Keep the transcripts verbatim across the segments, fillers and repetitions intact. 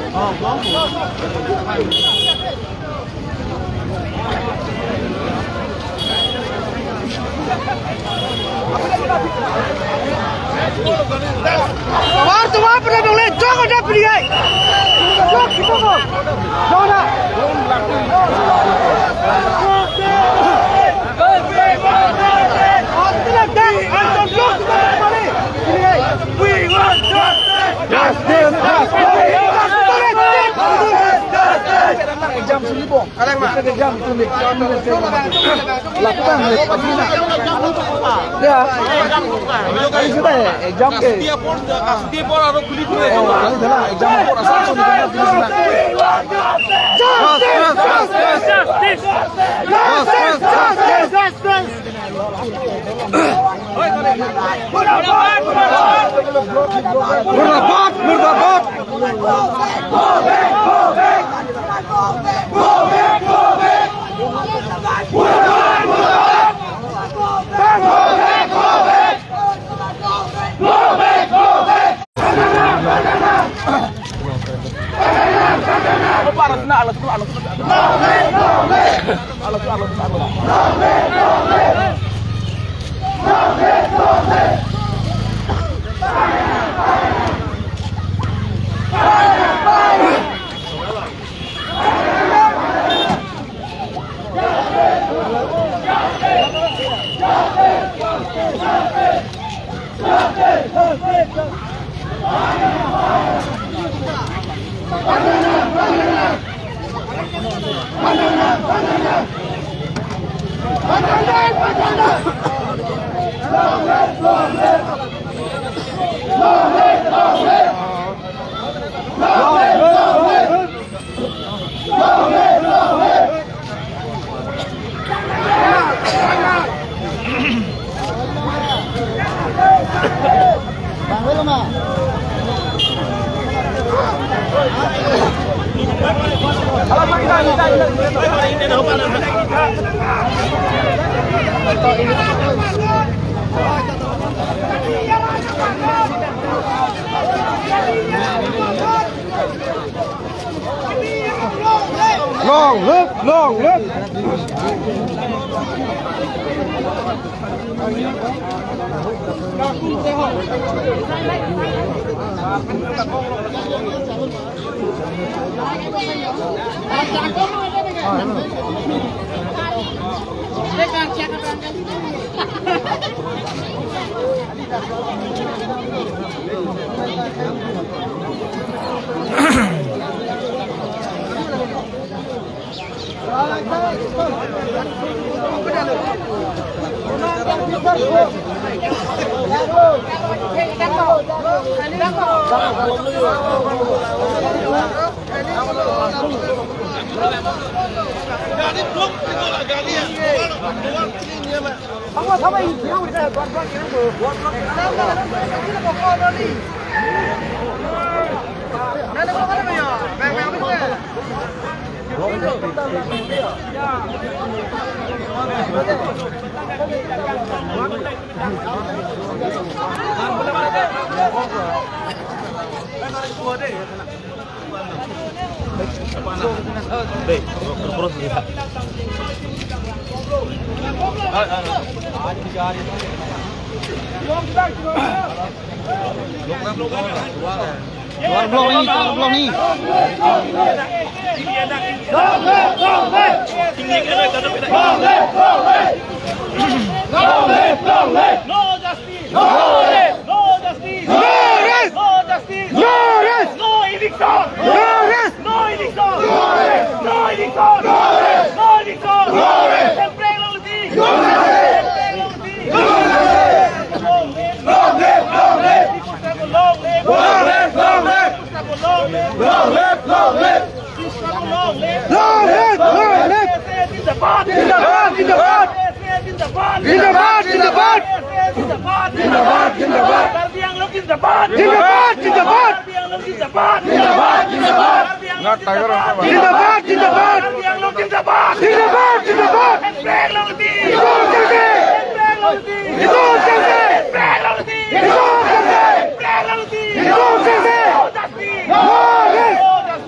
Tovar, tovar, pura dong le, jok ada pria. Jok, jok, jok. Jok ada. Justice, justice. Exam sini, Bong. Exam sini. Laptang, ya. Ya. Kali sudah ya, exam ke. Exam por asal sini. Justice! Justice! Justice! Justice! Murdabad! Murdabad! Long live, long live. Long live, long live. Long live, long live. Long live, long live. Long live, long live. No justice. No rest. No justice. No rest. No justice. No rest. No eviction. No rest. No eviction. No rest. No eviction. No rest. No eviction. No rest. Hemprek long live. No rest. Hemprek long live. No rest. Long live, long live. Long live, long live. Long live, long live. Long live, long live. Zindabad, zindabad. Zindabad, zindabad. Zindabad, zindabad, zindabad. Karbi Anglong zindabad. Zindabad, zindabad. Karbi Anglong zindabad. Zindabad, zindabad. Karbi Anglong zindabad. Zindabad, zindabad. Karbi Anglong zindabad. Zindabad, zindabad. Hemprek long live. Itum chengse. Hemprek long live. Itum chengse. Hemprek long live. Itum chengse. Hemprek long live. Itum chengse. No justice. No rest. No justice.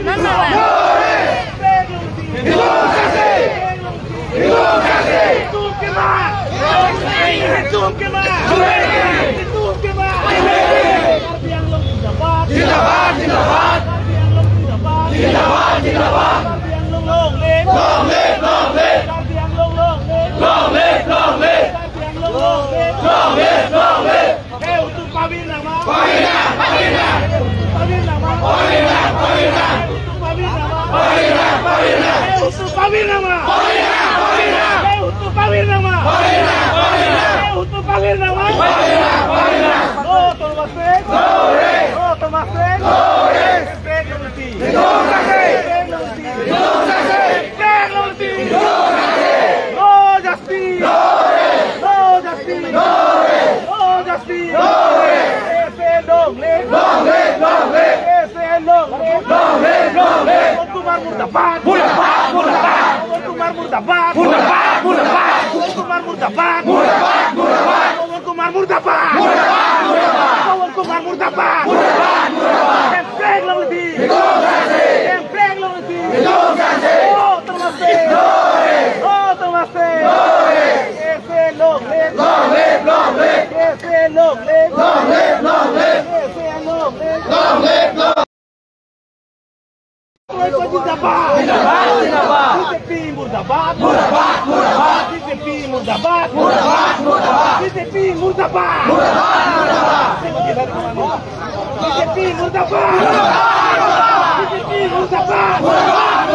Nana. Hindun Sasti! Hindun Sasti! Hindun ke maang! Hindun ke maang! Hindun ke maang! Karbi Anglong zindabad! Zindabad, zindabad! Karbi Anglong zindabad! Zindabad, zindabad! Karbi Anglong long live! Long live, long live! Karbi Anglong long live! Long live, long live! Karbi Anglong long live! Long live, long live! He Hutu pavir nangma. Pavir nang, pavir nang. He Hutu pavir nangma. Pavir nang, pavir nang. He Hutu pavir nangma. Pavir nang, pavir nang. He Hutu pavir nangma. Pavir nang, pavir nang. He Hutu pavir nangma. Pavir nang, pavir nang. He Hutu pavir nangma. Pavir nang, pavir No justice! No justice! No justice! Long live! Long live! Long live! Long live! Long live! Long live! Long live! Pawan Kumar murdabad! Murdabad! Murdabad! Pawan Kumar murdabad! Murdabad! Murdabad! Pawan Kumar murdabad! Murdabad! Murdabad! Pawan Kumar murdabad! Murdabad! Murdabad! Pawan Kumar murdabad! Murdabad! Murdabad! Hemprek longlebi! Hemprek longlebi! Oh, termasuk! Oh, termasuk! K C long live! Long live! Long live! K C long live! Long live! Long live! K C long live! Long live! Long Zindabad! Zindabad! Zindabad! B J P murdabad! Murdabad! Murdabad! B J P murdabad! Murdabad! Murdabad! B J P murdabad! Murdabad! Murdabad! B J P murdabad! B J P murdabad! Murdabad! Murdabad!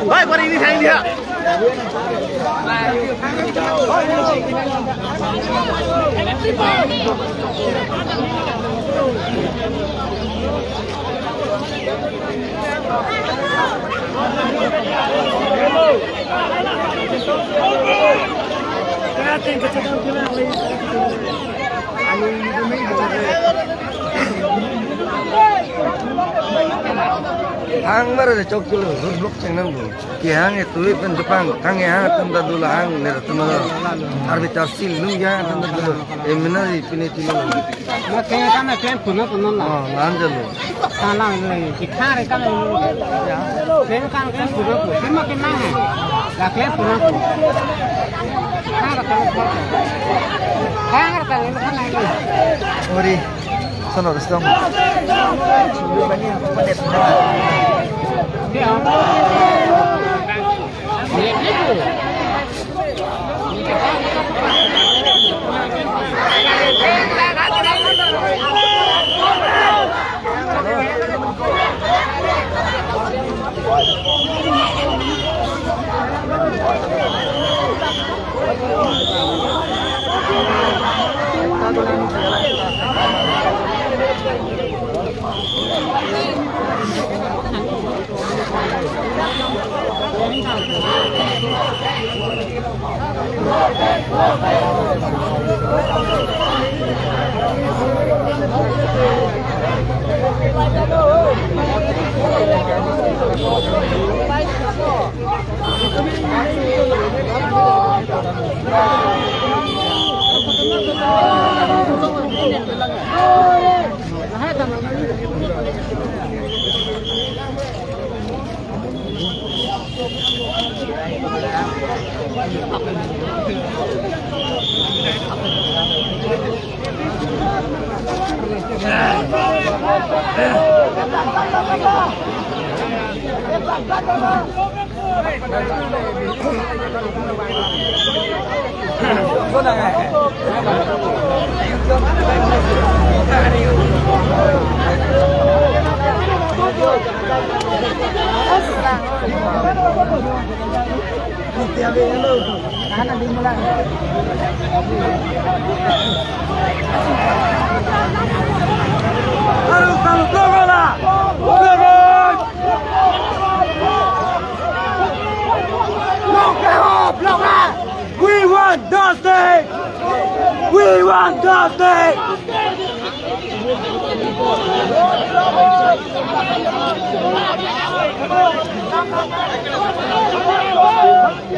Hai, kori ini saya lihat. Hang mara le chok chulo, road block chengnang bo. Kehang e tui pen jepang, kang e hang atum ta dula hang, nera atum lo. Arbi ta sil nung ya atum ta dula. E mina ri pine tilo. Ma kaya kami kaya puno puno la. Oh, lan jalo. Salam le, dikhare kami lo. Kaya kami kaya puno puno, kima kima hai. La kaya puno puno. Kaya kami puno. Kaya kami puno puno. Ori. Sono, sono. We want justice! We want justice!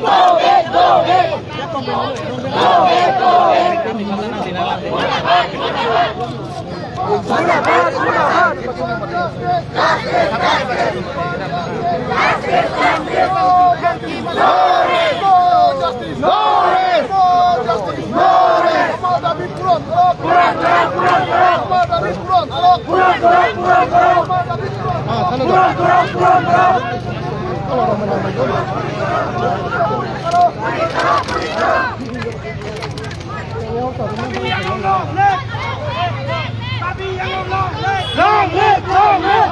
Long live, long live!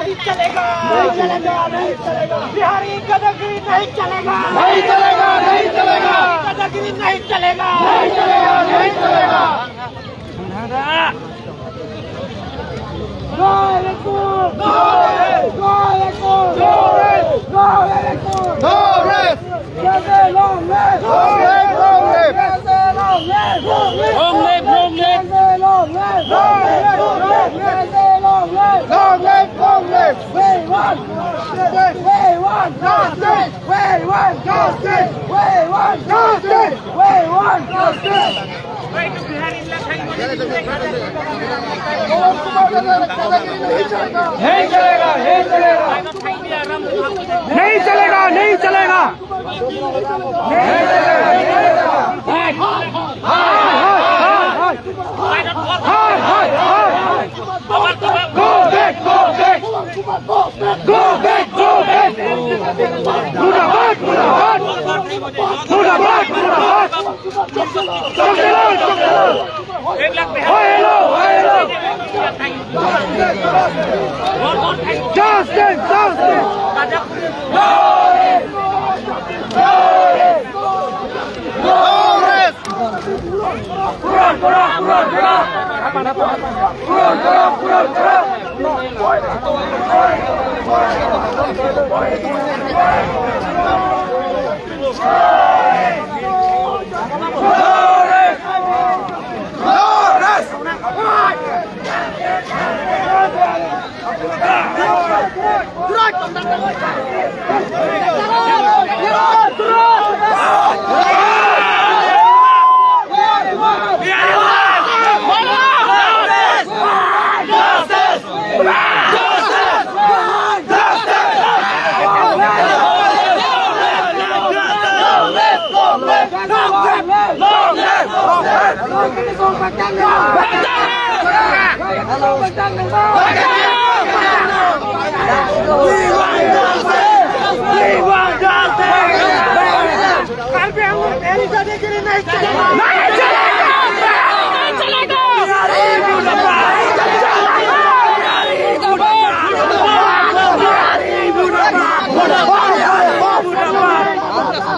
नहीं चलेगा, नहीं चलेगा, नहीं चलेगा। बिहारी गदागिरी नहीं चलेगा। नहीं चलेगा, नहीं चलेगा। गदागिरी नहीं चलेगा। नहीं चलेगा, नहीं चलेगा। No election! No rest! No election! No rest! No election! No rest! Long live! Long live! Long live! Long live! Long live! Long live! Long live! Long live! Long live! Long live! Long live! We want justice! We want justice! We want justice! We want justice! We want justice! नहीं चलेगा, नहीं चलेगा। नहीं चलेगा, नहीं चलेगा। नहीं चलेगा, नहीं चलेगा। हाय, हाय, हाय, हाय। हाय, हाय, हाय, हाय। Go back, go back. Go back, go back. मुर्दाबाद, मुर्दाबाद। मुर्दाबाद, मुर्दाबाद। चौकीदार, चौकीदार। Hello, hello. Justice, justice.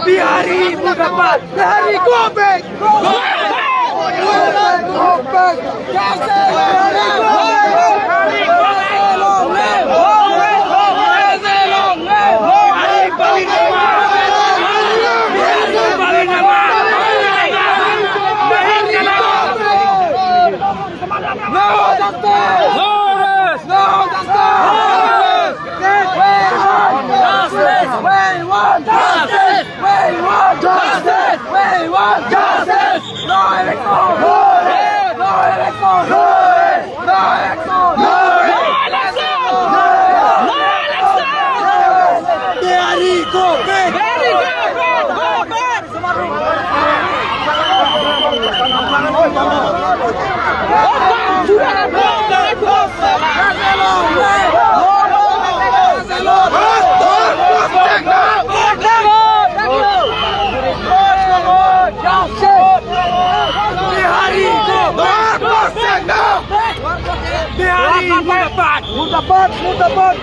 Bihari murdabad! Bihari go back! Go back! Go back! No justice! No rest! No justice! No rest! We want justice! We want justice! We want justice! We want justice! No election! No rest! No election! No rest! No election! No election! No election! Bihari go back! Bihari go back! Go back! Bihari murdabad! Murdabad! Murdabad!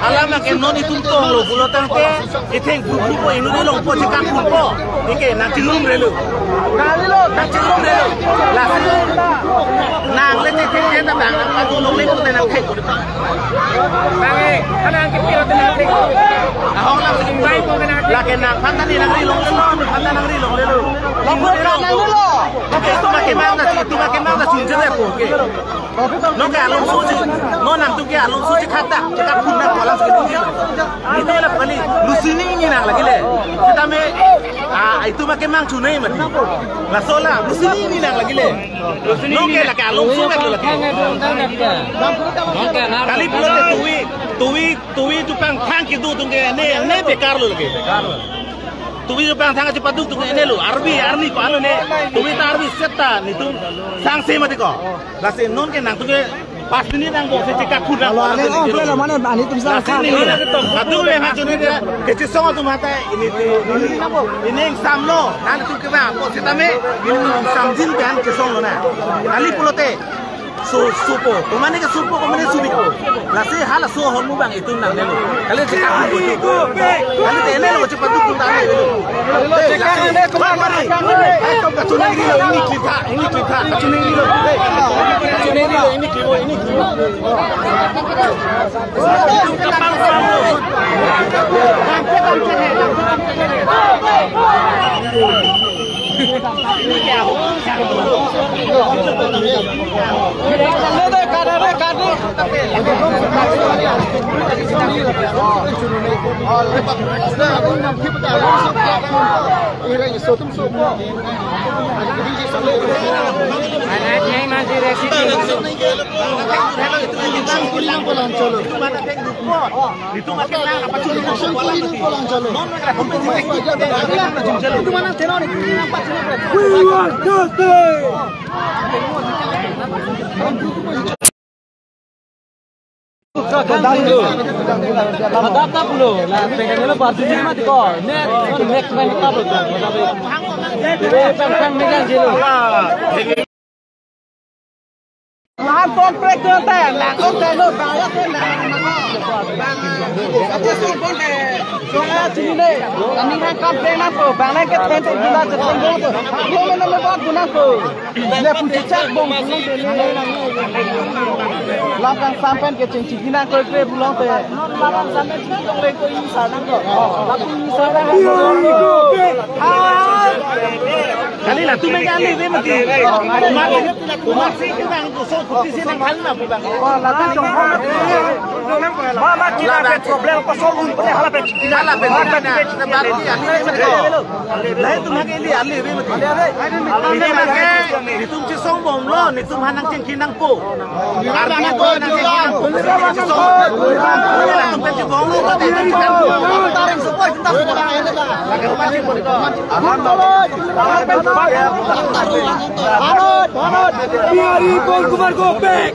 Alam lake non itum tonglo pulo tangte, itheng bukbu po inut longpo chekak phunpo. Ike nangchingrum relo. Nangchingrum relo. Lasi nang le chekak ena bang nang patu longle pute nangthek. Bang e, kana ang kepil ate nangthek. Ahong lang si bai po kana. Lake nangphan ta ni nangri longlelo, nangphan ta nangri longlelo. Longpo ka nanglo. Itum akemang ta, itum akemang ta chunjele po ke. Non ke alongso si, non nangtum ke alongso si khata, chekak phun nangpo alam si nangji. Itum la kali, lusini ni nang lagi le. Sitame, ah, itum akemang chunai mati. Laso la, lusini ni nang lagi le. Non ke lake alongso kan lo lagi. Kali pulote tuvi, tuvi, tuvi chupangthang kedo atum ke ne, ne bekar lo lagi. Tuvi chupangthang chepaduk atum ke ne lo, arvi, arni ko alo ne, tuvi ta arvi seta, netum sangse mati ko. Lasi non ke nangtum ke pas minit angbong si chekak phun nang. Alo, ane, oh, bela mane, ani tum sa lasi sa. Ni na ketom. Adu le ha chune de, kechesong atum hata, ini ti, ini, ini ingsamlo, nangtum ke ba, ko sitame, ini ingsamjin kan chesonglo na. Kali pulote, so, supo, komane ke supo, komane subiko. Lasi hala so hormu bang itum nangnelo. Kali chekak phun ko. Kali te nelo chepaduk atum ta nelo. Chekak ne ko mari. Ai to kachuneng rilo ini kita, ini kita. Kachuneng rilo. Kachuneng rilo ini kita, ini kita. Data pulo, la pengen lo parti ni mati ko. Next, next main apa lo? Peng peng megang jelo. Lahan contract ko ta, lahan contract lo, bang ya ko na. Aja si bon de, so ya sini ne. Kami kan kam pena ko, bang na ke ten ten guna, ten ten guna ko. Lo mana lo bak guna ko. Le pusi chak bong. Langkang sampen ke cheng chigina ko kre bulong te. Non malam sampen chigina dong le ko ini sana ko. Lapu ini sana ko. Kali latum ke ale ve mati. Umar, umar si ke bang ko so kuti si nang hal na bu bang. Wah, latum jong. Mama kila ke problem ko solve un pune hala pe. Hala pe. Hala pe. Baru ni ale ve mati. Lahi tum ke ale ale ve mati. Ini make netum chesong bomlo, netum hanang chengki nangpo. Arni ko nang chengki nangpo. Netum chesong bomlo. Bihari Pawan Kumar go back.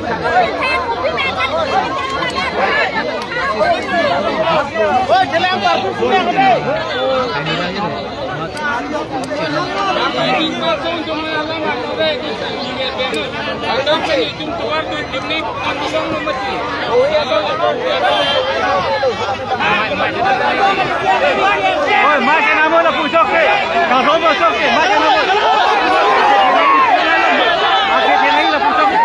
Oi, mas na mo lapu chok ke. Kaso mo chok ke, mas na mo. Ake kenai lapu chok ke.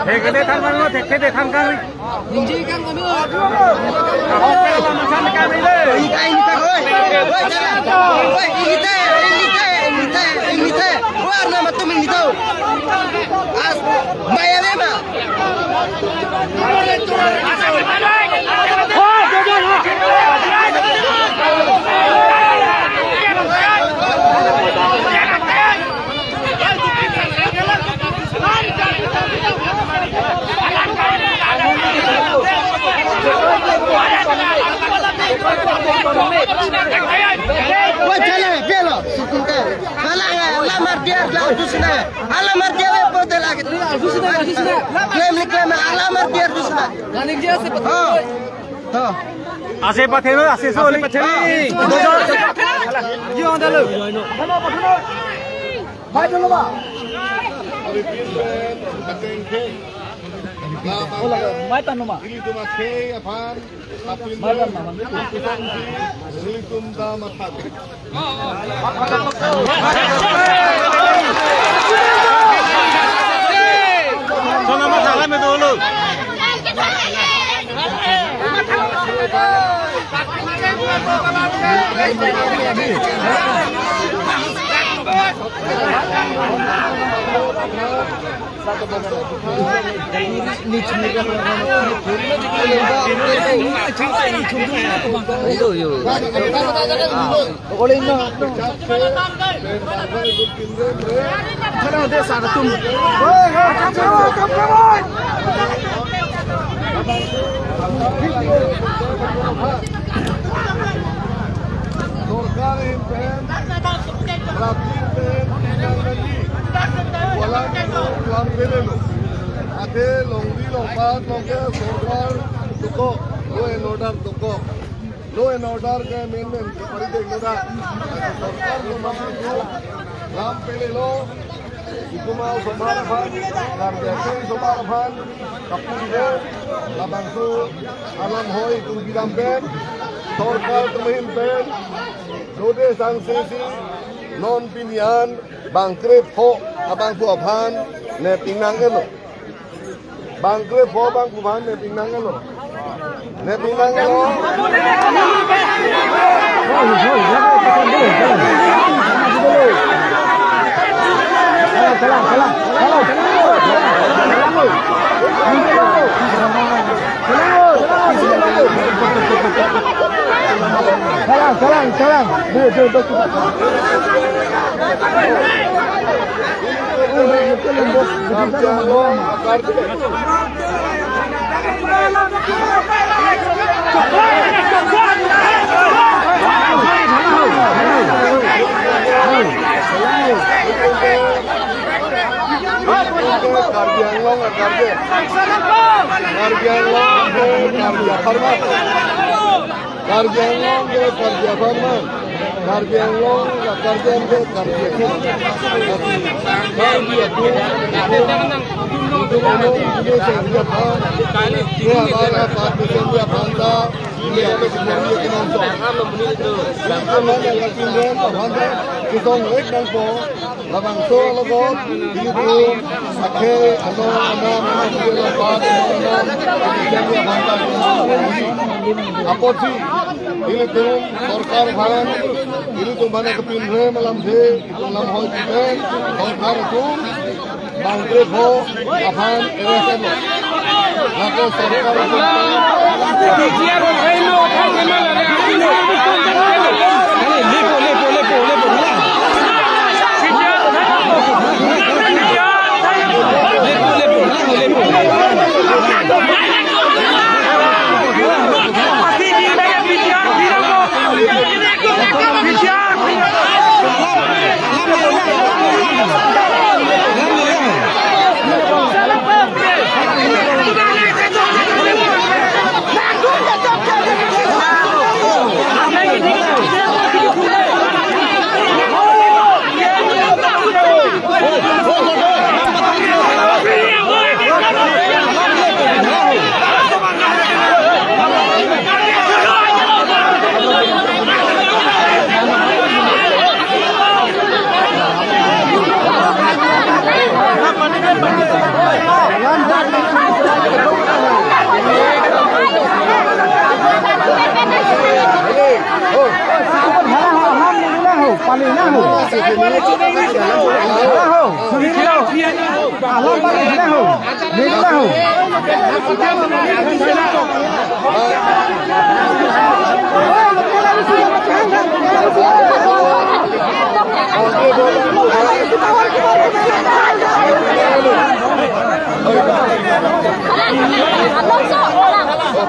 He kede than mano, he kede than kang. Ninji kang kami. Oke, langsung kami deh. Ingta, ingta, oi. Oi, jalan. Oi, ingta, ingta, ingta, ingta. Warna matum ingta. As, maya lema. Wajala, belo, sukunta. Hala, hala mardiar la dusna. Hala mardiar we pote lagi. Dusna, dusna. Klem ni klem, hala mardiar dusna. Manik ji ase pathe. Oh. To. Ase pathe, ase so. Ase pathe. Ji onda lo. Bhai dolo ba. Mai tanu ma. Mai tanu ma. Ilitum dam athat. Sona ma thala me dolo. Yo, yo. Sorkar ahin pen, rapid pen, walang klempele lo. Athe longri longpat longke sorkar dokok, law and order dokok. Law and order ke amendment ke pari dek lo da. Sorkar lo mati ko klempele lo. Itum asomar aphan, Karbi akhei asomar aphan, kapuri de, labangso alam hoi itum bidam pen, sorkar atum ahin pen, dode sangse si, non pini an, bangkrepho, abangphu aphan, ne pinang elo. Bangkrepho abangphu aphan ne pinang elo. Ne pinang elo. Salang, salang, salang. Karbi Anglong, Karbi. Karbi Anglong, Karbi Anglong. Karbi Anglong ke Karbi apharman. Karbi Anglong ke Karbi, Anglong ke Karbi. Karbi atum, atum, atum, atum, Karbi aphan. Ye amar apat mesen aphan ta. Kesong lek nangpo, labangso alogot, ilitum, akhei, ano, ano, ano, ano, ano, ano, ano, ano, apotsi, ilitum, sorkar aphan, ilitum aphan kepinre malamthe, ilitum lamhoi pipen, sorkar atum, bangkrepho aphan arrest lo. Lake sorkar atum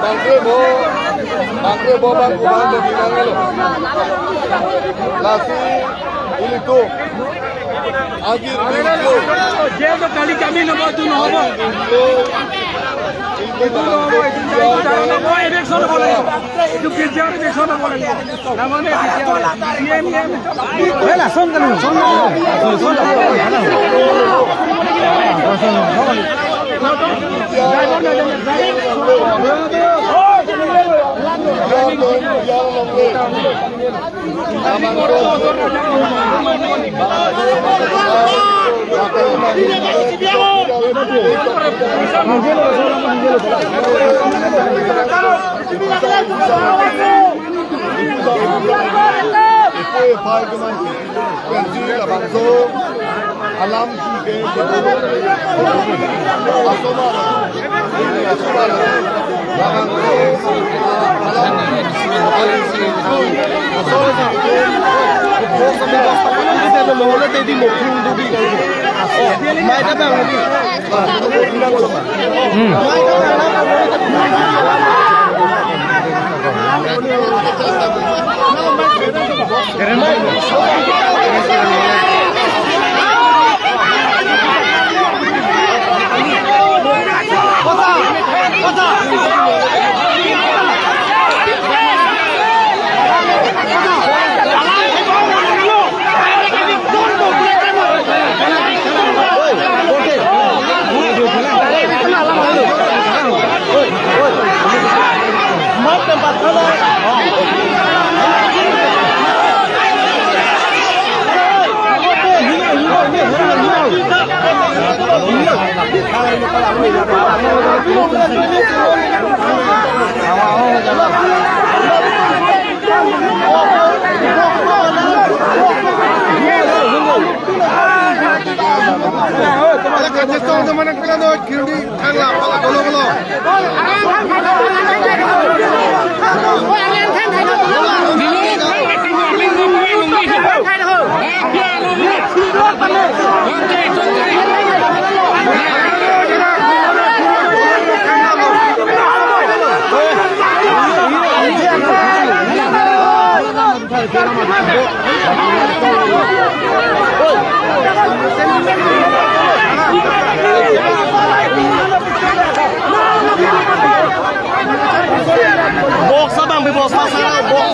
Bangkrepho, bangkrepho, bangkrepho, bangkrepho. Lasi, ilitum. Agir, agir. Jail to kali kami no, tu no hobo. Agir, agir. Itu no hobo, itu no hobo, election hobo. Itu P G R election hobo. Alam Box abang, box pasang, box.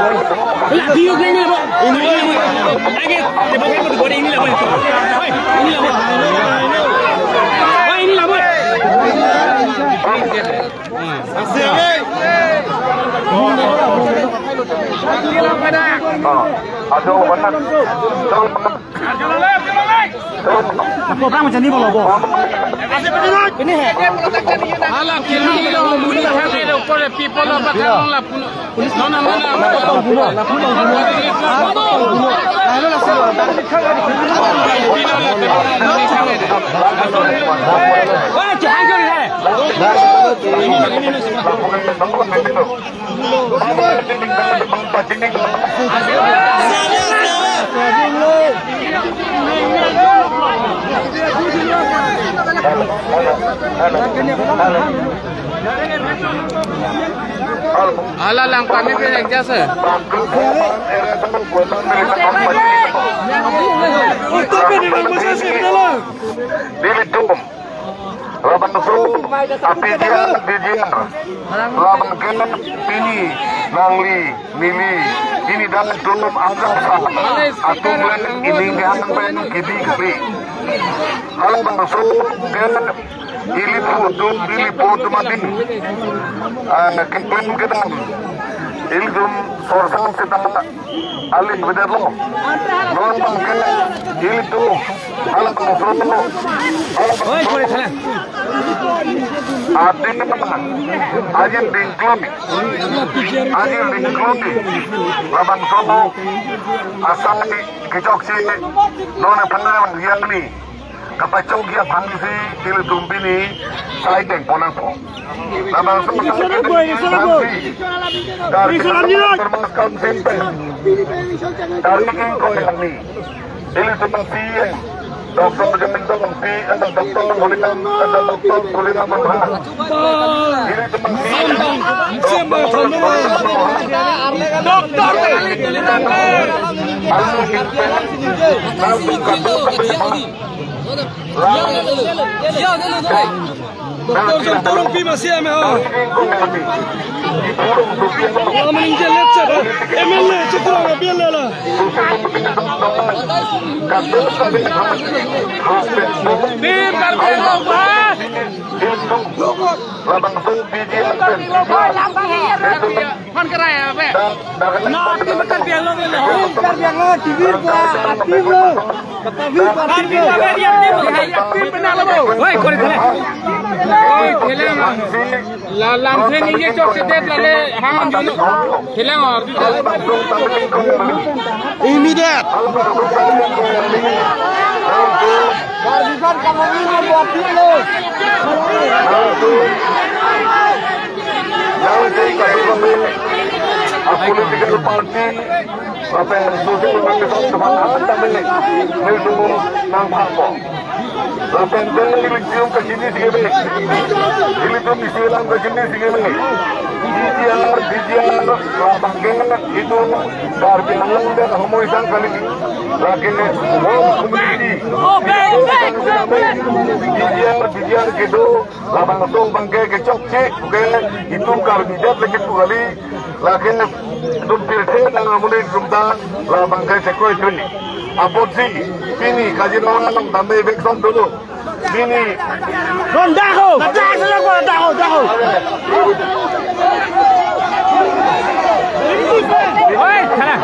Lathi yuk ini labo. Ini labo. Lagi, tebak ini labo. Ini labo. Ini labo. Aduh, benar. Ako bang macam ni bolo bo. Ini hai. Hala kini lo muni kami lo kore people lo bakal lo puno. No, no, no, no. Wah, jangan kau ni hai. Hala lang kami pinag jasa. Nelitum. Labangso api dia di dia. Labang ke pini nangli neli ini dan tum angkasa. Atum le ini nang pen kidi kali. Halabangso ke ili pu tum ili po tum adin. Ah, keklem kedam. Ilitum sorsam setang alin beda lo. Non bang ke ilitum Oi, kore thala. Adi, ajin dingklum. Ajin dingklum. Labangso asai kechokche, non aphan nang yang ni. Kapachokji aphan si ilitum pini sai deng ponang po. Labangso asai kechokche, Karbi Anglong Autonomous Council pen, Karbi Anglong Karbi Anglong. Ilitum C M, Doctor Jemintong Engti, ada Doctor Molina, ada Doctor Molina Mangha. Ilitum C M, Doctor Molina Mangha. Doctor Molina Mangha. Doctor John Tolongpi ma C M ho. Aman inje lecture, M L A chukro na B L A la. Bim, bim, bim, bim. Labangso P G R pen. Phan kerai apa? Na, itu kan biar lo, lo. Biar, biar lo, T V gua aktif lo. Tapi, tapi, tapi, tapi, tapi, benar lo, Bu. Woi, kore, kore. Woi, kelang. La, lam sen inje chokchedet lale, ham julu. Kelang, oh. Immediate. Karbi kan kamu ini buat dulu. Yang saya kasih kami, a political party, apa yang sudah mengambil teman-teman kami, ini semua nampak kok. Lapen dei ilitum kachini si kebe. Ilitum isi alam kachini si kebe. P G R, P G R, labangke itum Karbi Anglong dan Homoi sang kali. Lake ne whole community. P G R, P G R kedo, labangso abangke kechokche, ke itum Karbi jat lagi tu kali. Lake ne itum pirthe nang amonit itum ta, labangke chekoi tuni. Apotsi, pini kajirong along tame eviction dolo. Bini. Ron dako. Dako, dako, dako. Oi, thala.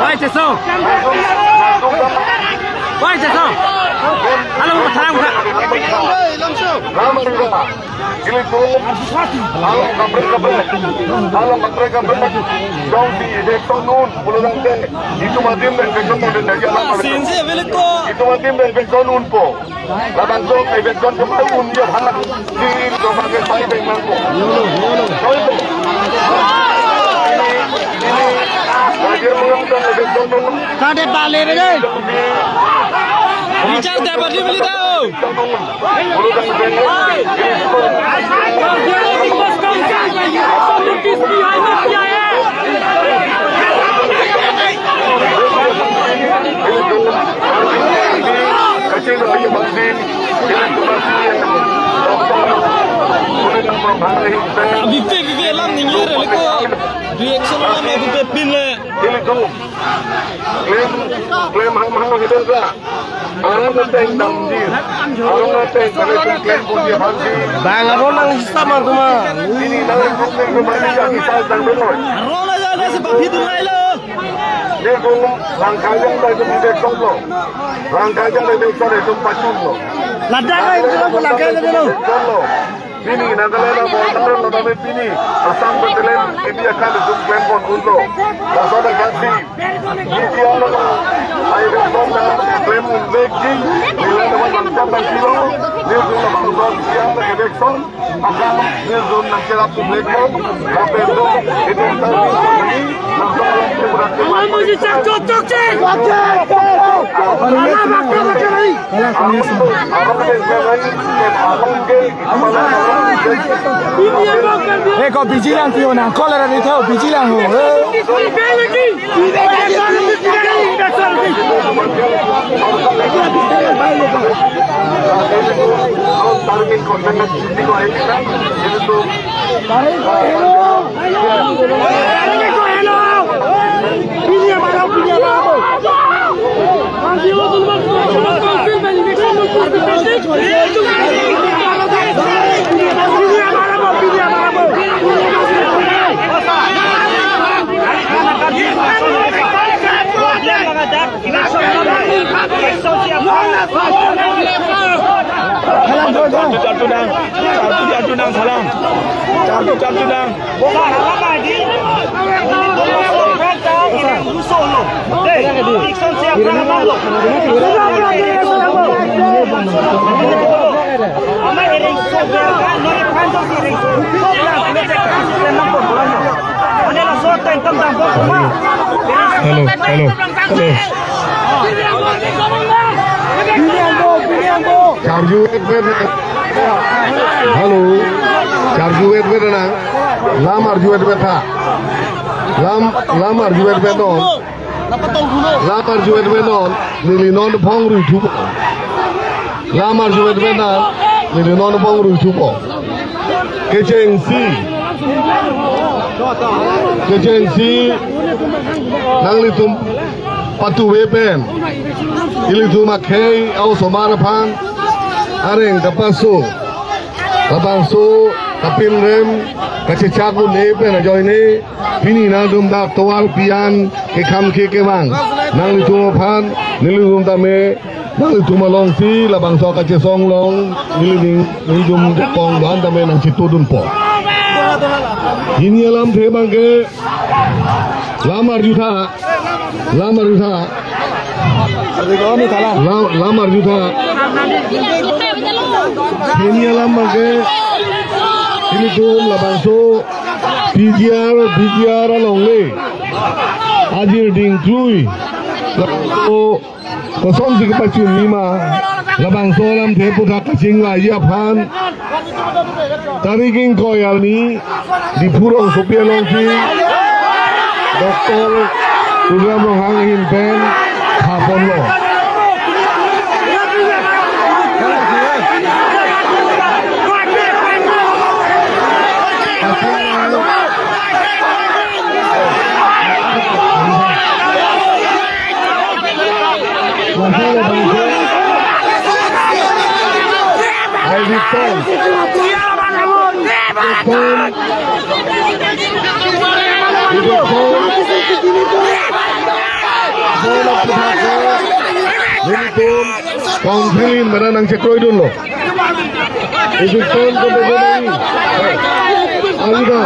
Wai, cheso. Wai, cheso. Halo, tharang ka. Halo, kaprek, kaprek. Halo, kaprek, kaprek. Jongsi eviction un pulo tangte, itum adim eviction un dei alam. Sinsi, bilik ko. Itum adim eviction unpo. Labangso eviction cuma un ya halak di rumah ke sai beng mangko. Yolo, yolo. Koi to. Ini, ini, radio orang tu eviction un. Kade bale bede. Richard, dapat dibeli tahu. Bipe, bipe alam ningje re liko. Reaction alam bipe pin le. Claim, claim ham ham hidden ka. Arong ateng damji. Arong ateng kami pun claim pun dia banji. Bang arong nang sista mar tuma. Ini nang pun claim kembali yang kita tang beloi. Arong aja ada sebab hidden lain lo. Dia pun langkah yang baik itu dia tolong. Langkah yang baik itu dia pacun lo. Ladak itu langkah yang baik lo. Tolong. Pini Nagaland a-border lo tame pini Assam Battalion kebi akan itum klem pon unlo. Laso adeksi P G R ai eviction ta klem unvekji. Nila teman bangsa bangsi lo. Nil guna bangsa P G R ai eviction akan nil zone nangcherap unveklo. Lapen do itum ta ini nangtong lo. Aman muji chak chok chok chek. Chok chek. Aman bakal bakal. Hey, ko bijilang tio nang, cholera di tho, bijilang ho. Hey. Charju, charju nang, charju, charju nang, salam. Charju, charju nang. Hello, hello, hello. Charju et vet. Hello. Charju et vet na. Lam arju et vet tha. Lam, lam arju et vet non. Lam arju et vet non. Neli non phong rui thupo. Lam arju et vet na. Neli non phong rui thupo. Kechengsi. Kechengsi. Nanglitum patuve pen ilitum akhei a-osomar aphan areng kapaso, labangso kapinrem kachechak un-e pen ajoine pini nangtum dak tovar pi-an kekhang kekevang nanglitum aphan nelitum tame, nanglitum alongsi labangso kachesong along nelining nelitum kepong do-an tame nangchitudunpo. Hini alamthe abangke lam arju tha. Lam arju tha. Lam, lam arju tha. Hini alam abangke ilitum labangso P G R, P G R along le ajir dingklui labangso kosonsi kepachunji ma, labangso alamthe aputhak kachingvaiji aphan tarik ingkoi arni Diphu rongsopi alongsi Doctor Tuliram Ronghang ahin pen thaponlo. Council in mana nangchekroidunlo. Eviction kopi nangji? Arida.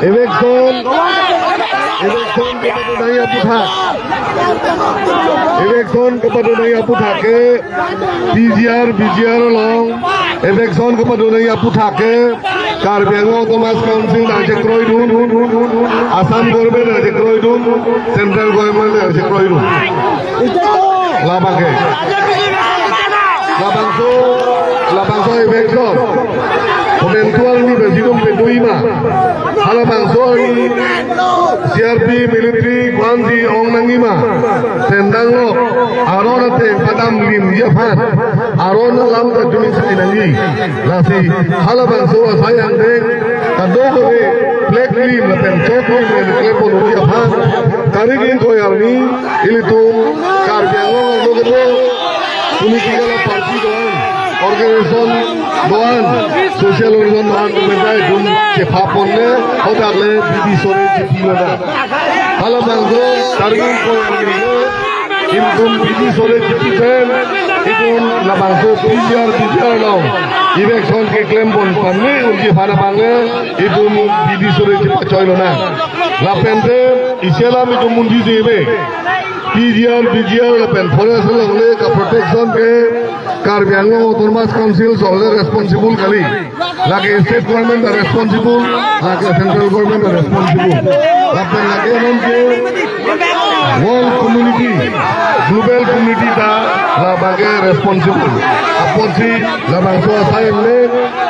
Eviction. Eviction kopi nangji aputhak? Eviction kopi nangji aputhak ke P G R, P G R along eviction kopi nangji aputhak ke Karbi Anglong Autonomous Council nangchekroidun, Assam government nangchekroidun, central government nangchekroidun. Labangke. Labangso, labangso eviction. Komantu arni besi dum pedui ma. Halabangso arni C R P military koansi ong nangji ma. Sendang lo. Aron ateng padam limji aphan. Aron alam ta jumit sai nangji. Lasi halabangso asai angdeng kadokave flag lim lapen chok lim le klepon uji aphan. Tarik ingkoi arni ilitum Karbi Anglong arlo kedo political party do-an, organization do-an, social organization do-an, komentai dum chepaponle, hadak le bidi sore chepilona. Halabangso tarik ingkoi arni le, ilitum bidi sore chepi pen, ilitum labangso P G R, P G R along eviction keklempon pame uji aphan abang le, ilitum bidi sore chepachoilona. Lapente, isi alam itum munthi jibe. P G R, P G R lapen forest along le ka protection ke Karbi Anglong Autonomous Council sole responsible kali. Lake state government ta responsible, lake central government ta responsible. Lapen lake non ke world community, global community ta labangke responsible. Apotsi labangso asai le,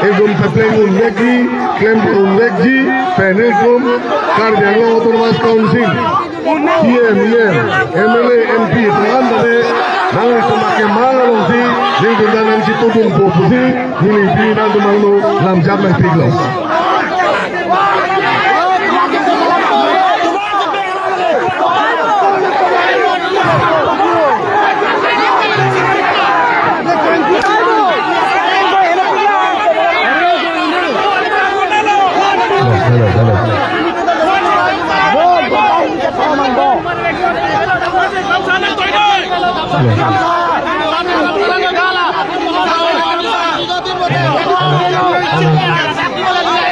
ekdom kepleng unvekji, klem unvekji, pen ekdom Karbi Anglong Autonomous Council. C M, E M, M L A, M P, tangam tade, nangtum akemang alongsi, nelitum ta nangchitudunpo pusi, neli pini nangtum angno lamjap nangpiklo.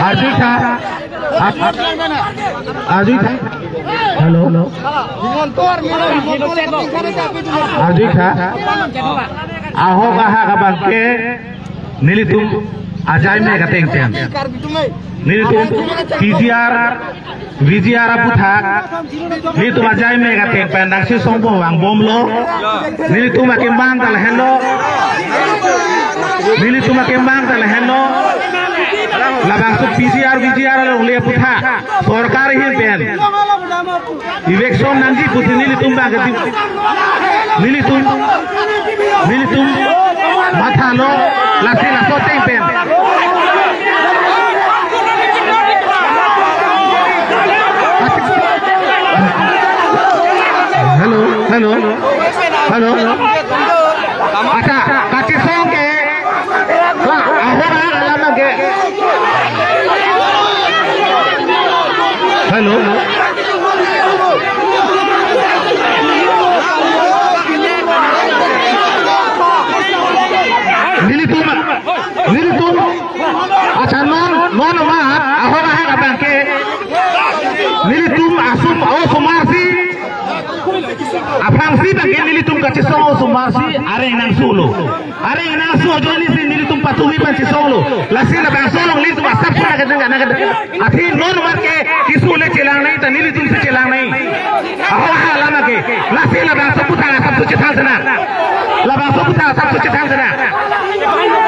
Arjutha. Arjutha. Hello. Arjutha. Ahok ahak abangke nelitum ajai me kateng pen, nelitum P G R, V G R aputhak nelitum ajai me kateng pen nangchesongpo vangbomlo. Nelitum akemang ta lahenlo. Nelitum akemang ta lahenlo. Labangso P G R, V G R alongle aputhak sorkar ahin pen election nangji pusi nelitum abangke, nelitum, nelitum mathalo, lasi laso ateng pen. Hello, hello, hello. Accha, kachesong ke, la, ahora alam ke. Hello. Nelitum, nelitum. Accha, non, non amat, ahok ahak abangke nelitum asum, osomar si, aphrangsi abangke nelitum kachesong osomar si areng nangsulo. Areng nangsu ajoine si nelitum patuhi pen chesonglo. Lasi labangso along nelitum asap suna kejang kana kejang. Athe non amat ke keso le chelang nangji ta nelitum si chelang nangji. Ahok ahak alam ke. Lasi labangso aputhak asap su chethang sena. Labangso aputhak asap su chethang sena.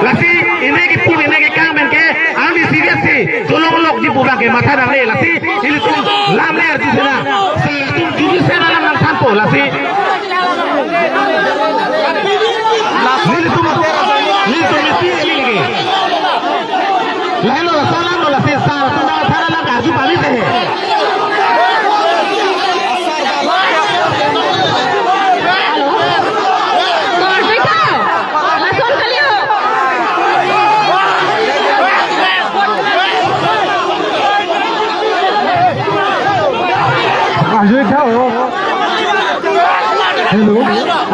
Lasi ine kepu ine kekang pen ke, ang di serious si cholong lokji pu abangke matha nangne. Lasi ilitum lam le arju sena. Ilitum juju sena lam nangthanpo lasi. Nelitum, nelitum mesti ini lagi. Lahenlo, salam lo, lasi sar, tunda thana lang karju pami sehe. Hello? Lason kali ho. Arjutha ho. Hello.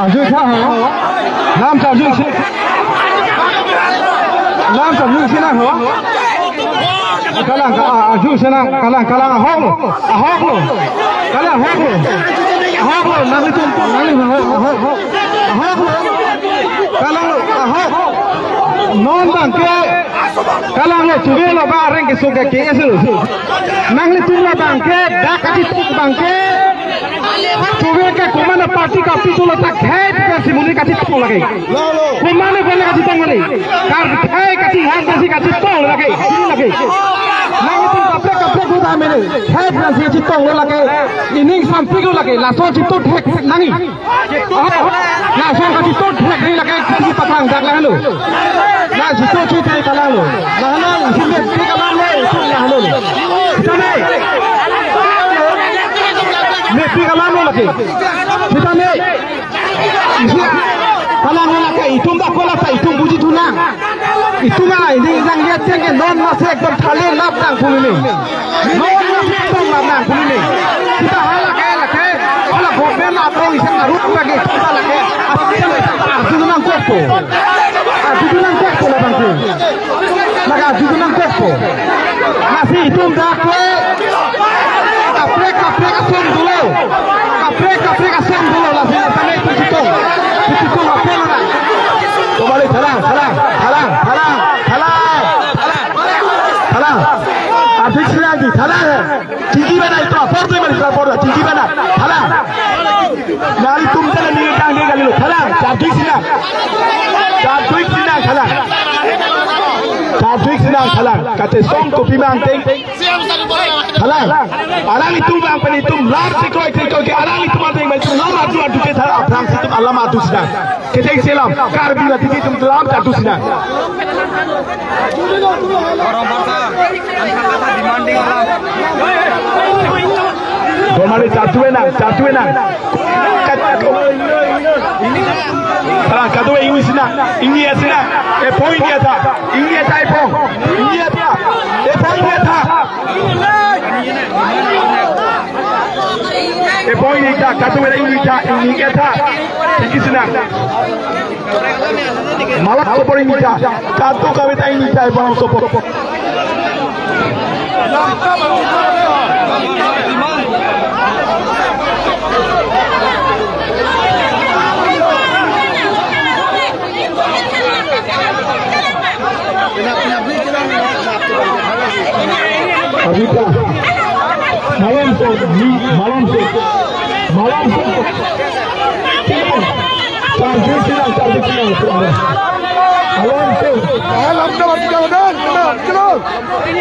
Arjutha ho. Lam charju si. Lam charju sinang ho. Kalang, ah, arju sinang, kalang, kalang, ahok lo, ahok lo. Kalang, ahok lo. Ahok lo, nanglitum, nangli, ahok, ahok, ahok. Ahok lo, kalang lo, ahok. Non abangke, kalang lo, chuve lo ba areng keso ke K S lo. Nanglitum lo abangke, dak kachitong abangke. Chuve ke komat party kapi tu lo ta khei pen si monit kachitong lake. Komat pen kachitong lake. Kar khei kachihang si kachitong lake. Sini lake. Nanglitum kaprek kaprek udah mene. Khei pen si kachitong lake. Ining sampik lo lake. Laso chitut thek nangji. Oh, laso kachitut thek nangji lake. Kiti patang dak lahenlo. La chitut chitut kalang lo. Lahenlo. Sini kalang lo. Sini lahenlo. Sini. Mepi kalang lo lake. Sitame. Isi kalang lo lake, itum dak kola ta itum buji thunang. Itum a ini yang lihat yang non masih ekdom thale lap nang pulini. Non masih ekdom lap nang pulini. Kita hala ke lake, hala government atau isi arut bagi kita lake. Arju nangkokpo. Arju nangkokpo labangke. Lake arju nangkokpo. Lasi itum dak ke kaprek kaprek asong dolo. Kaprek kaprek asong dolo lasi asame itum chitong. Chitong apa lo na? Kembali thalang, thalang, thalang, thalang, thalang. Thalang. Arju sinang di thalang. Chingki bana itum apor tu bana apor chingki bana. Thalang. Nanglitum tala ni kang de kali lo. Thalang. Charju sinang. Charju sinang thalang. Charju sinang thalang. Kachesong kopi mang teng. Thalang. Alanglitum bang pen itum lam si kroi kroi kroi ke alanglitum ateng bang itum lam arju arju ke thalang aphrangsi itum alam arju sinang. Kecheng selam Karbi la tiki itum lam arju sinang. Domani charju enang, charju enang. Thalang kadu ingni sinang, ingni sinang. Epo ingni tha, ingni tha epo, ingni tha, epo ingni tha. Point ekta, kadokave ta ingni tha, ingni ketha. Thik isi nang. Malak sopor ingni tha, kadokave ta ingni tha, malak sopor. Abita. Malam se, ni, malam se. Malam se. Target silang, target silang, silang. Malam se. Kalang. Kalang. Kalang, kalang, kalang. Itu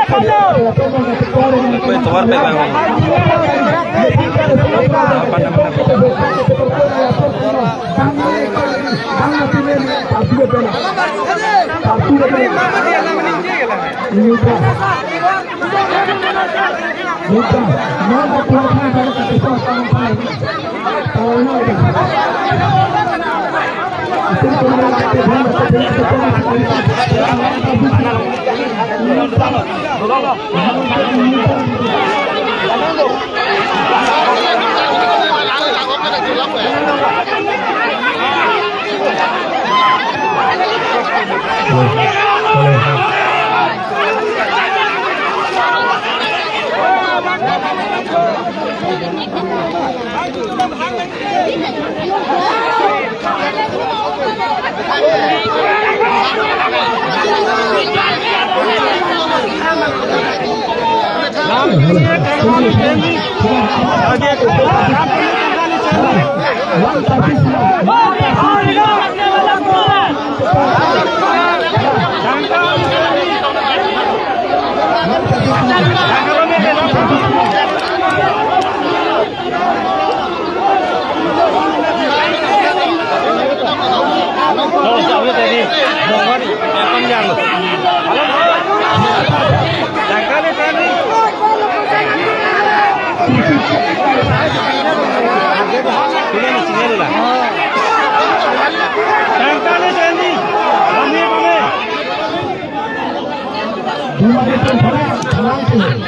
ber-, itu Ito war pe bang. Apa namanya?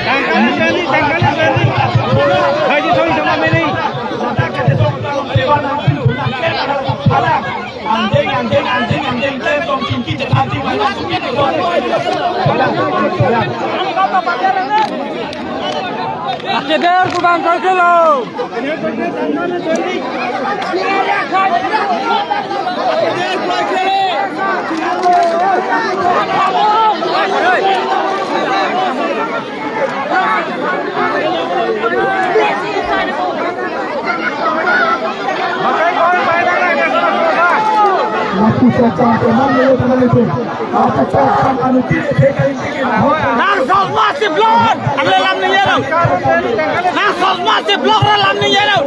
Tangka le sandi, tangka le sandi. Haji soi sama meni. Akhirnya kurang kaki lo. Nang sosma si block, ane lam ni yero. Nang sosma si block ra lam ni yero.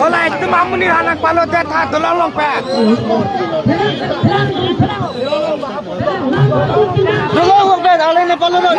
Hola, itu mamuni anak palo det ha, dolong longpet. Dolong longpet, ale ne palo doi.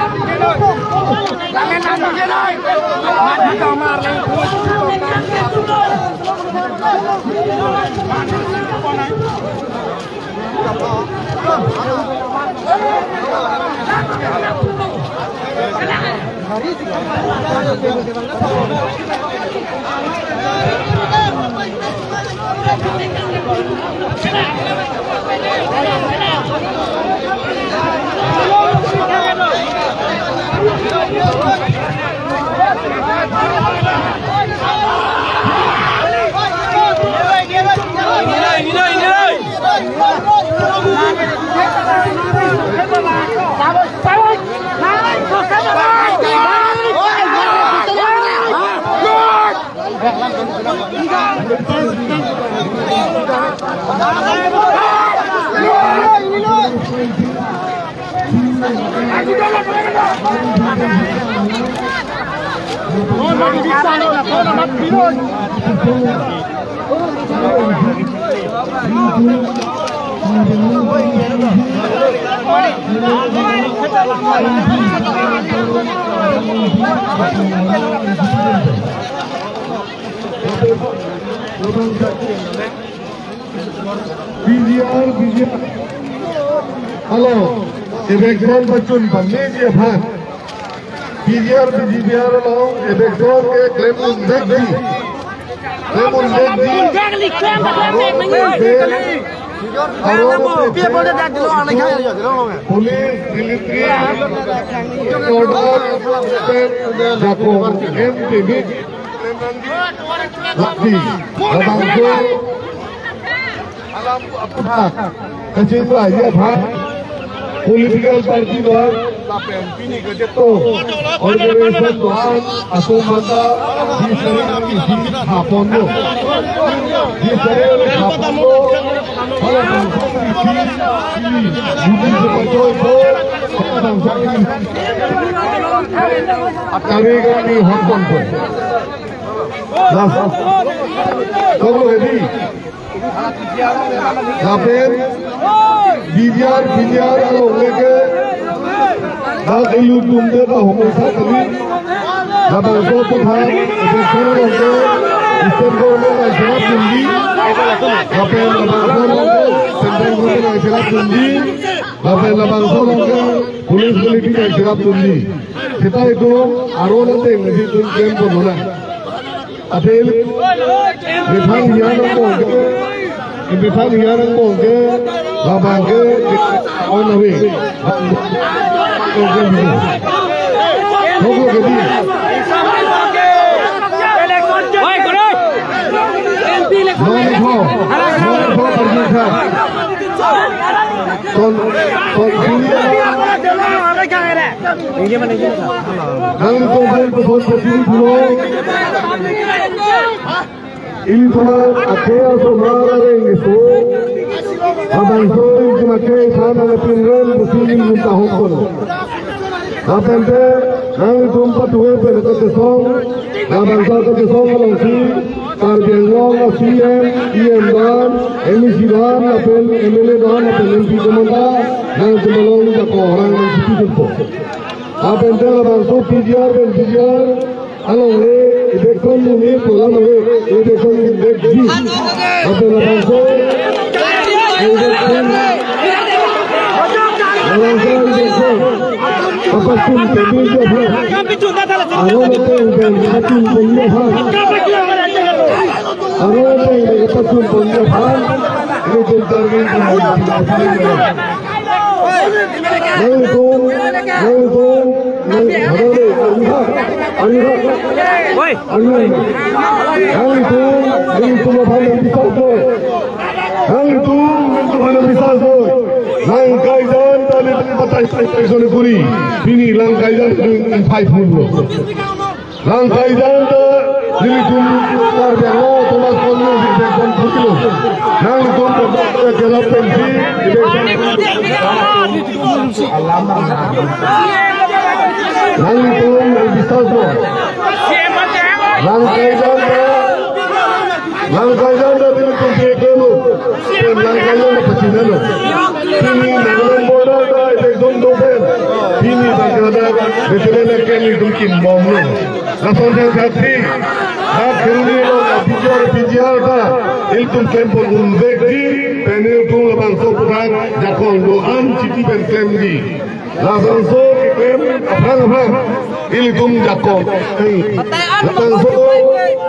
P G R, P G R. Hello, eviction pachun pameji aphan. P G R, P G P R along eviction ke klem un-e ji. Klem un-e ji. Police, military, order, Jackson, M P B, Lati, Labangso, alam aphuthak kachingvai aphan, political party do-an lapen pini kachethang organization do-an atum banta di sari kami di haponlo. Di sari kami haponlo. Hala bangsa kami di, di, di, di, di, di, di, kami haponpo. Last. Kok lo, Edi? Lapen D G R, P G R along leke dak ilitum de ba homoi sa kali. Labangso aphuthak, election along ke, state government nangcherap dunji. Lapen labangso along ke, central government nangcherap dunji. Lapen labangso along ke, police military nangcherap dunji. Seta itum aron ateng nangji itum klem pon lonang. Atel, methang hian angbong ke, methang hian angbong ke, labang ke, on away. Oke, di. Wai, kore. Nomor dua, nomor dua, Parjitha. Kon, kon, nangtum aphan kosonsi pachini pulo. Ilitum akhei asomar areng iso. Labangso ilitum akhei aphan nangpinrem pusi ilitum tahok pon. Lapen te nangtum patuhe pen kachesong. Labangso kachesong alongsi Karbi Anglong a-C M, E M do-an, M A C do-an, lapen M L A do-an, lapen M P do-an ta nangtum along jako orang nangchipi dunpo. Lapen te labangso P G R pen P G R along le, election neli pulang le, election le di. Lapen labangso, election, labangso election. Apachun pon-i aphan. Aro lote pen pachun pon-i aphan. Aro lote pachun pon-i aphan. Election target. Nangtum, nangtum, nang, ariha, ariha, ariha. Nangtum, nangtum aphan nangbichar doi. Nangtum, nangtum aphan nangbichar doi. Lang kaijan ta neli patai sai sai sone puri. Pini lang kaijan nangtum phai phun lo. Lang kaijan ta Nelitum Karbi Anglong Autonomous Council election phulo. Nanglitum kerap pensi election. Nanglitum biswas lo. Langkai janda, langkai janda nelitum ke kemu. Langkai janda pachinelo. Pini Nagaland border ta election do pen. Pini Bangladesh veteran ke nelitum kimbomlo. Lason thakthak si, ha Kheroni along P G R, P G R ta ilitum klempon unvekji, pen ilitum labangso aphuthak jakong do-an chithi pen klemji. Labangso keklem aphrang aphrang ilitum jakong. Labangso,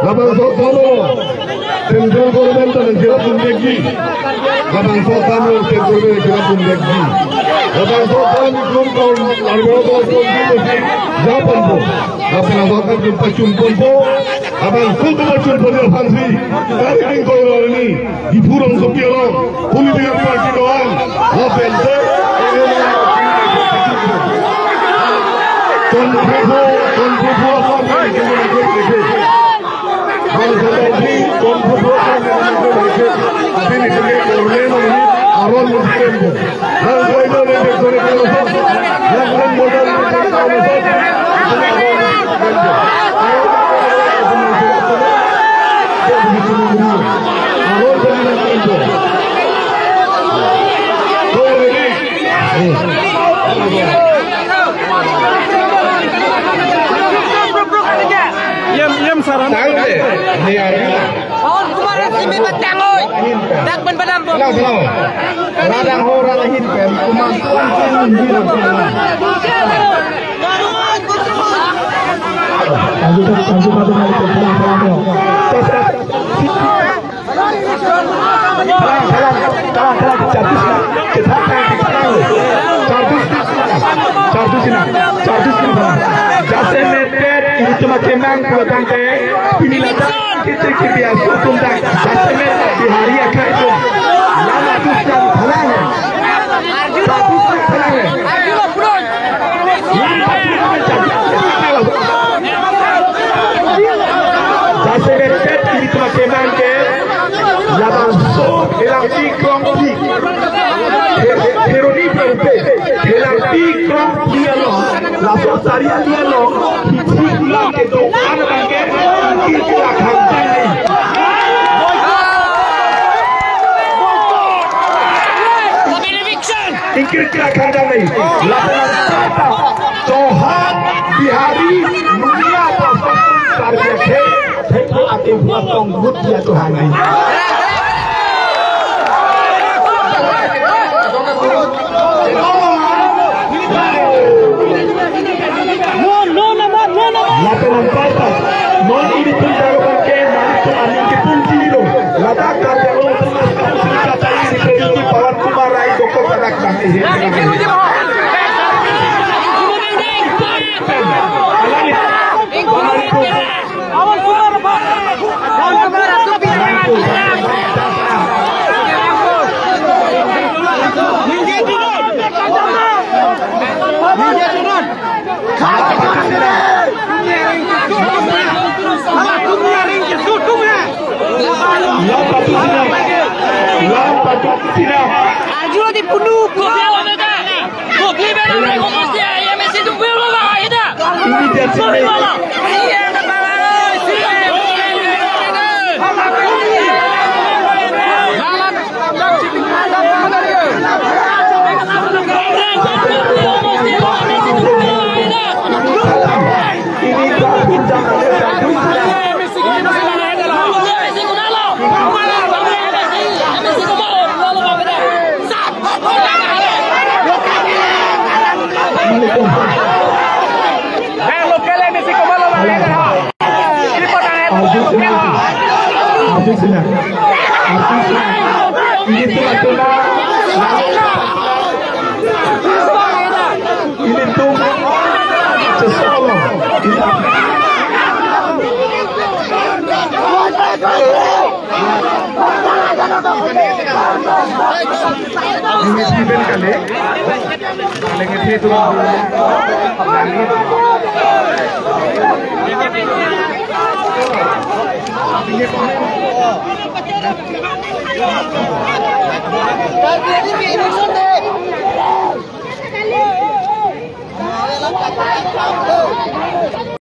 labangso kalo. Central government ta nangcherap unvekji. Labangso akam lo state government cherap unvekji. Labangso akam itum kaun arbo dos ponji japonpo. Lapen labangso akam itum pachunponpo. Labangso itum pachunponji aphansi. Kari ding koi lo ni. Diphu rongsopi along. Political party doan. Lapen te. Konfeho, konfeho. Bang Sadarji, konfeho. Aron. Yem, yem saran. Tangte, ni ari. Pawan Kumar simi batang oi. Dak ben badam bo. Lang, lang. Radang ho, radang hin pen. Kumar tuan tuan hin hin. Jasemet pet ilitum akemang pulotangte pini ladak kiti kiti aso atum dak jasemet Bihari akhai atum lama tusna phalang. Lam patus na jasemet pet jasemet pet ilitum akemang ke labangso elangpi krongpi. Kheroni prongpe elangpi krongpi along, laso sari ali along, hithi kulang kedo-an abangke ingkir kira khangdang nai. Ingkir kira khangdang nai. Lapen tata Chauhan, Bihari, Munia, Pastor, Karbi akhei, thekpo atim buat tong gut dia Tuhan ai. Lapen anparta, non ilitum daro bangke, nangtum aning kepung chililo. Ladak Karbi Anglong Autonomous Council kata ini, Pawan Kumar Rai dokok anak nang ini. Arjuna di punu. Arjun Sinha. Arjun Sinha. Arjun Sinha. Ini tuh aturan. Ini tuh seseorang. Ini. Ini si Ben kali. Lagi si tu.